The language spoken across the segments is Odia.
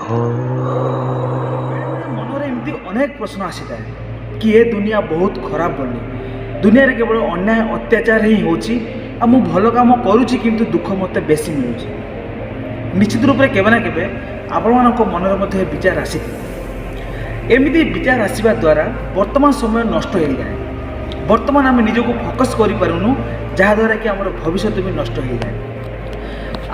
ବେଳେବେଳେ ମନରେ ଏମିତି ଅନେକ ପ୍ରଶ୍ନ ଆସିଥାଏ କି ଏ ଦୁନିଆ ବହୁତ ଖରାପ ବୋଲି, ଦୁନିଆରେ କେବଳ ଅନ୍ୟାୟ ଅତ୍ୟାଚାର ହିଁ ହେଉଛି, ଆଉ ମୁଁ ଭଲ କାମ କରୁଛି କିନ୍ତୁ ଦୁଃଖ ମୋତେ ବେଶୀ ମିଳୁଛି। ନିଶ୍ଚିତ ରୂପରେ କେବେ ନା କେବେ ଆପଣମାନଙ୍କ ମନରେ ମଧ୍ୟ ଏ ବିଚାର ଆସିଥିବ। ଏମିତି ବିଚାର ଆସିବା ଦ୍ୱାରା ବର୍ତ୍ତମାନ ସମୟ ନଷ୍ଟ ହେଇଯାଏ। ବର୍ତ୍ତମାନ ଆମେ ନିଜକୁ ଫୋକସ୍ କରିପାରୁନୁ, ଯାହାଦ୍ୱାରା କି ଆମର ଭବିଷ୍ୟତ ବି ନଷ୍ଟ ହେଇଯାଏ।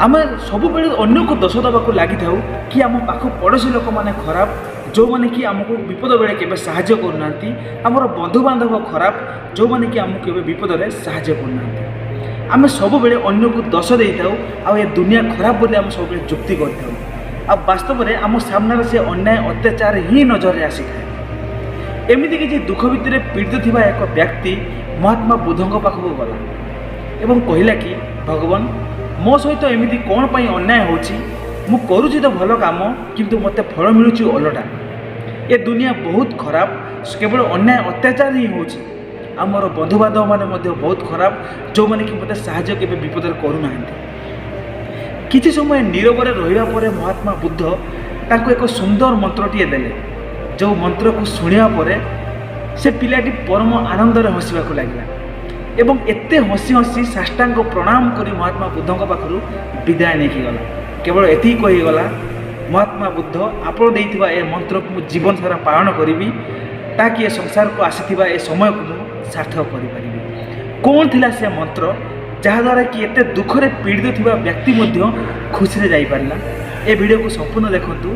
ଆମେ ସବୁବେଳେ ଅନ୍ୟକୁ ଦୋଷ ଦେବାକୁ ଲାଗିଥାଉ କି ଆମ ପାଖ ପଡ଼ୋଶୀ ଲୋକମାନେ ଖରାପ, ଯେଉଁମାନେ କି ଆମକୁ ବିପଦ ବେଳେ କେବେ ସାହାଯ୍ୟ କରୁନାହାନ୍ତି, ଆମର ବନ୍ଧୁବାନ୍ଧବ ଖରାପ, ଯେଉଁମାନେ କି ଆମକୁ କେବେ ବିପଦରେ ସାହାଯ୍ୟ କରୁନାହାନ୍ତି। ଆମେ ସବୁବେଳେ ଅନ୍ୟକୁ ଦୋଷ ଦେଇଥାଉ ଆଉ ଏ ଦୁନିଆ ଖରାପ ବୋଲି ଆମେ ସବୁବେଳେ ଯୁକ୍ତି କରିଥାଉ। ଆଉ ବାସ୍ତବରେ ଆମ ସାମ୍ନାରେ ସେ ଅନ୍ୟାୟ ଅତ୍ୟାଚାର ହିଁ ନଜରରେ ଆସିଥାଏ। ଏମିତି କିଛି ଦୁଃଖ ଭିତରେ ପୀଡ଼ିତ ଥିବା ଏକ ବ୍ୟକ୍ତି ମହାତ୍ମା ବୁଦ୍ଧଙ୍କ ପାଖକୁ ଗଲା ଏବଂ କହିଲା କି, ଭଗବାନ, ମୋ ସହିତ ଏମିତି କ'ଣ ପାଇଁ ଅନ୍ୟାୟ ହେଉଛି? ମୁଁ କରୁଛି ତ ଭଲ କାମ, କିନ୍ତୁ ମୋତେ ଫଳ ମିଳୁଛି ଓଲଟା। ଏ ଦୁନିଆ ବହୁତ ଖରାପ, କେବଳ ଅନ୍ୟାୟ ଅତ୍ୟାଚାର ହିଁ ହେଉଛି। ଆଉ ମୋର ବନ୍ଧୁବାନ୍ଧବମାନେ ମଧ୍ୟ ବହୁତ ଖରାପ, ଯେଉଁମାନେ କି ମୋତେ ସାହାଯ୍ୟ କେବେ ବିପଦରେ କରୁନାହାନ୍ତି। କିଛି ସମୟ ନୀରବରେ ରହିବା ପରେ ମହାତ୍ମା ବୁଦ୍ଧ ତାଙ୍କୁ ଏକ ସୁନ୍ଦର ମନ୍ତ୍ରଟିଏ ଦେଲେ, ଯେଉଁ ମନ୍ତ୍ରକୁ ଶୁଣିବା ପରେ ସେ ପିଲାଟି ପରମ ଆନନ୍ଦରେ ହସିବାକୁ ଲାଗିଲା ଏବଂ ଏତେ ହସି ହସି ସାଷ୍ଟାଙ୍ଗ ପ୍ରଣାମ କରି ମହାତ୍ମା ବୁଦ୍ଧଙ୍କ ପାଖରୁ ବିଦାୟ ନେଇକି ଗଲା। କେବଳ ଏତିକି କହିଗଲା, ମହାତ୍ମା ବୁଦ୍ଧ, ଆପଣ ଦେଇଥିବା ଏ ମନ୍ତ୍ରକୁ ମୁଁ ଜୀବନ ସାରା ପାଳନ କରିବି, ତାକି ଏ ସଂସାରକୁ ଆସିଥିବା ଏ ସମୟକୁ ମୁଁ ସାର୍ଥକ କରିପାରିବି। କ'ଣ ଥିଲା ସେ ମନ୍ତ୍ର, ଯାହାଦ୍ୱାରା କି ଏତେ ଦୁଃଖରେ ପୀଡ଼ିତ ଥିବା ବ୍ୟକ୍ତି ମଧ୍ୟ ଖୁସିରେ ଯାଇପାରିଲା? ଏ ଭିଡ଼ିଓକୁ ସମ୍ପୂର୍ଣ୍ଣ ଦେଖନ୍ତୁ,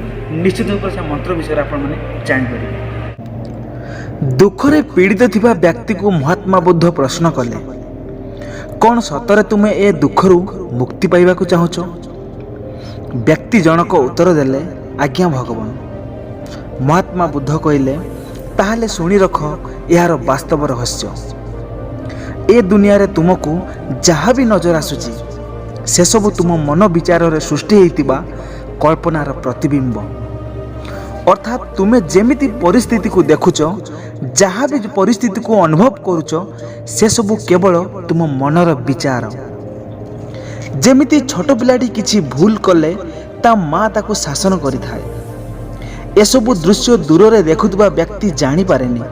ନିଶ୍ଚିତ ରୂପରେ ସେ ମନ୍ତ୍ର ବିଷୟରେ ଆପଣମାନେ ଜାଣିପାରିବେ। ଦୁଃଖରେ ପୀଡ଼ିତ ଥିବା ବ୍ୟକ୍ତିକୁ ମହାତ୍ମା ବୁଦ୍ଧ ପ୍ରଶ୍ନ କଲେ, କ'ଣ ସତରେ ତୁମେ ଏ ଦୁଃଖରୁ ମୁକ୍ତି ପାଇବାକୁ ଚାହୁଁଛ? ବ୍ୟକ୍ତି ଜଣକ ଉତ୍ତର ଦେଲେ, ଆଜ୍ଞା ଭଗବାନ। ମହାତ୍ମା ବୁଦ୍ଧ କହିଲେ, ତାହେଲେ ଶୁଣି ରଖ ଏହାର ବାସ୍ତବ ରହସ୍ୟ। ଏ ଦୁନିଆରେ ତୁମକୁ ଯାହା ବି ନଜର ଆସୁଛି, ସେସବୁ ତୁମ ମନ ବିଚାରରେ ସୃଷ୍ଟି ହୋଇଥିବା କଳ୍ପନାର ପ୍ରତିବିମ୍ବ। ଅର୍ଥାତ୍ ତୁମେ ଯେମିତି ପରିସ୍ଥିତିକୁ ଦେଖୁଛ, ଯାହା ବି ପରିସ୍ଥିତିକୁ ଅନୁଭବ କରୁଛ, ସେସବୁ କେବଳ ତୁମ ମନର ବିଚାର। ଯେମିତି ଛୋଟ ପିଲାଟି କିଛି ଭୁଲ କଲେ ତା ମା ତାକୁ ଶାସନ କରିଥାଏ, ଏସବୁ ଦୃଶ୍ୟ ଦୂରରେ ଦେଖୁଥିବା ବ୍ୟକ୍ତି ଜାଣିପାରେନି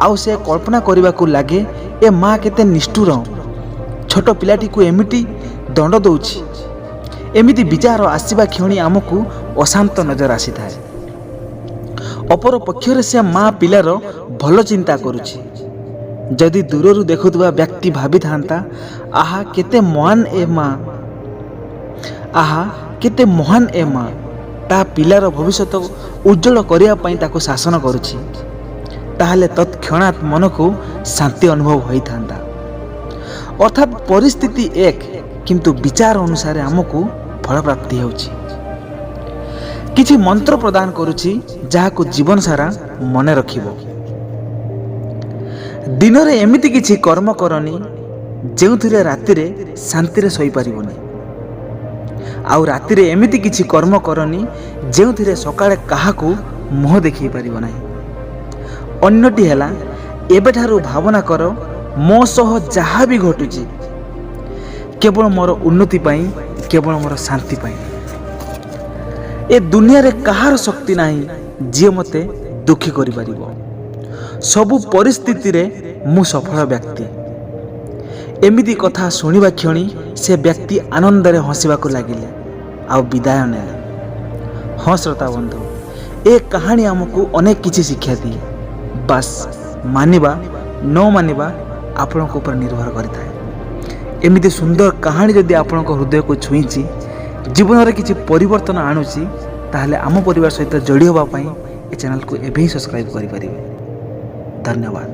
ଆଉ ସେ କଳ୍ପନା କରିବାକୁ ଲାଗେ, ଏ ମା କେତେ ନିଷ୍ଠୁର, ଛୋଟ ପିଲାଟିକୁ ଏମିତି ଦଣ୍ଡ ଦେଉଛି। ଏମିତି ବିଚାର ଆସିବା କ୍ଷଣି ଆମକୁ ଅଶାନ୍ତ ନଜର ଆସିଥାଏ। ଅପର ପକ୍ଷରେ ସେ ମା ପିଲାର ଭଲ ଚିନ୍ତା କରୁଛି। ଯଦି ଦୂରରୁ ଦେଖୁଥିବା ବ୍ୟକ୍ତି ଭାବିଥାନ୍ତା, ଆହା କେତେ ମହାନ ଏ ମା, ଆହା କେତେ ମହାନ ଏ ମା, ତା ପିଲାର ଭବିଷ୍ୟତ ଉଜ୍ଜଳ କରିବା ପାଇଁ ତାକୁ ଶାସନ କରୁଛି, ତାହେଲେ ତତ୍କ୍ଷଣାତ୍ ମନକୁ ଶାନ୍ତି ଅନୁଭବ ହୋଇଥାନ୍ତା। ଅର୍ଥାତ୍ ପରିସ୍ଥିତି ଏକ, କିନ୍ତୁ ବିଚାର ଅନୁସାରେ ଆମକୁ ଫଳପ୍ରାପ୍ତି ହେଉଛି। କିଛି ମନ୍ତ୍ର ପ୍ରଦାନ କରୁଛି, ଯାହାକୁ ଜୀବନ ସାରା ମନେ ରଖିବ। ଦିନରେ ଏମିତି କିଛି କର୍ମ କରନି, ଯେଉଁଥିରେ ରାତିରେ ଶାନ୍ତିରେ ଶୋଇପାରିବନି, ଆଉ ରାତିରେ ଏମିତି କିଛି କର୍ମ କରନି, ଯେଉଁଥିରେ ସକାଳେ କାହାକୁ ମୁହଁ ଦେଖାଇ ପାରିବ ନାହିଁ। ଅନ୍ୟଟି ହେଲା, ଏବେଠାରୁ ଭାବନା କର, ମୋ ସହ ଯାହା ବି ଘଟୁଛି କେବଳ ମୋର ଉନ୍ନତି ପାଇଁ, କେବଳ ମୋର ଶାନ୍ତି ପାଇଁ। ଏ ଦୁନିଆରେ କାହାର ଶକ୍ତି ନାହିଁ, ଯିଏ ମୋତେ ଦୁଃଖୀ କରିପାରିବ। ସବୁ ପରିସ୍ଥିତିରେ ମୁଁ ସଫଳ ବ୍ୟକ୍ତି। ଏମିତି କଥା ଶୁଣିବା କ୍ଷଣି ସେ ବ୍ୟକ୍ତି ଆନନ୍ଦରେ ହସିବାକୁ ଲାଗିଲେ ଆଉ ବିଦାୟ ନେଲେ। ହଁ ଶ୍ରୋତା ବନ୍ଧୁ, ଏ କାହାଣୀ ଆମକୁ ଅନେକ କିଛି ଶିକ୍ଷା ଦିଏ। ବାସ୍, ମାନିବା ନ ମାନିବା ଆପଣଙ୍କ ଉପରେ ନିର୍ଭର କରିଥାଏ। ଏମିତି ସୁନ୍ଦର କାହାଣୀ ଯଦି ଆପଣଙ୍କ ହୃଦୟକୁ ଛୁଇଁଛି, ଜୀବନରେ କିଛି ପରିବର୍ତ୍ତନ ଆଣୁଛି, ତାହେଲେ ଆମ ପରିବାର ସହିତ ଯୋଡ଼ି ହେବା ପାଇଁ ଏ ଚ୍ୟାନେଲକୁ ଏବେ ହିଁ ସବସ୍କ୍ରାଇବ୍ କରିପାରିବେ। ଧନ୍ୟବାଦ।